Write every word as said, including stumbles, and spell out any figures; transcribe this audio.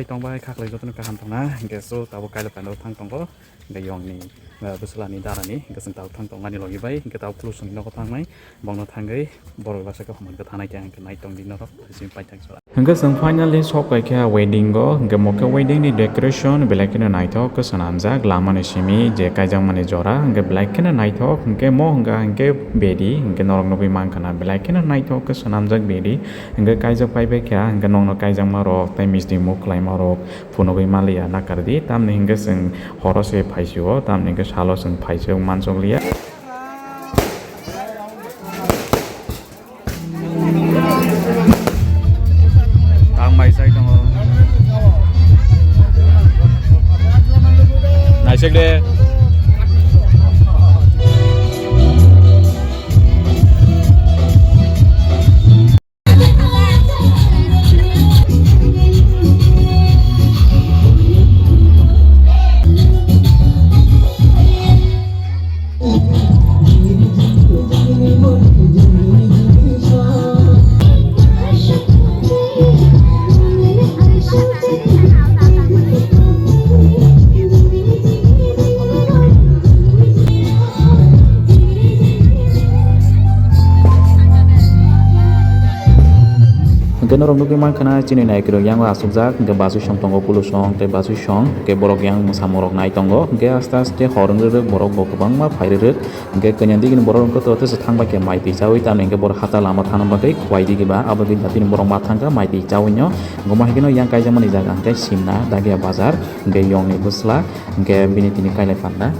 Tongbai khaklai jotono kaham tongna, hingke so tabuk kaila pandao thang tongo, hingke yongni, eh, bwswlani darani, hingke chwng tabuk thang tongmani logi bai, hingke tabuk Kulusongni nogo thangnai, bongno thangwi borok bwswk kaham hwnka thanai khe hingke nai tongdi norok, bising paithak jora. Hingke chwng finally sok kai khe wedding o, hingke mo khe wedding ni decoration belai kheno naithok khe swnamjak, lamani simi je kaijakmani jora, hingke belai kheno naithok, hingke mo hwnka hingke bedi, hingke norok nugwi mankha na belai kheno naithok khe swnamjak bedi. Hingke kaijak pai bai kha, hingke nokno kaijakma rok tei misting muk khlaima rok phunugwi manliya nakardi, tamni hingke chwng horo se phaisio, tamni hingke salo chwng phaisio mansokliya. Ang mai sai tongo. Naisik de. Hingke norok nugwi mankha na chini naikirok yango asukjak, hingke bachwi song tongo, Kulusong tei bachwi song, hingke borok yang mwsamung rok nai tongo, hingke aste aste hor wng rwrwk borok bo kwbangma phai rwrwk, hingke kanya digini borok wngkha to tesa thang bai khe mai twi chawi, tamni hingke borok hata lama thangna bagwi khwlai digiba, abo digi tini borok ma thangkha mai twi chawi no, hingke mo hingke no yang kaijakmani jaga hingke Simna Dagia bazar, hingke yongni bwsla, hingke bini tini kailai panda.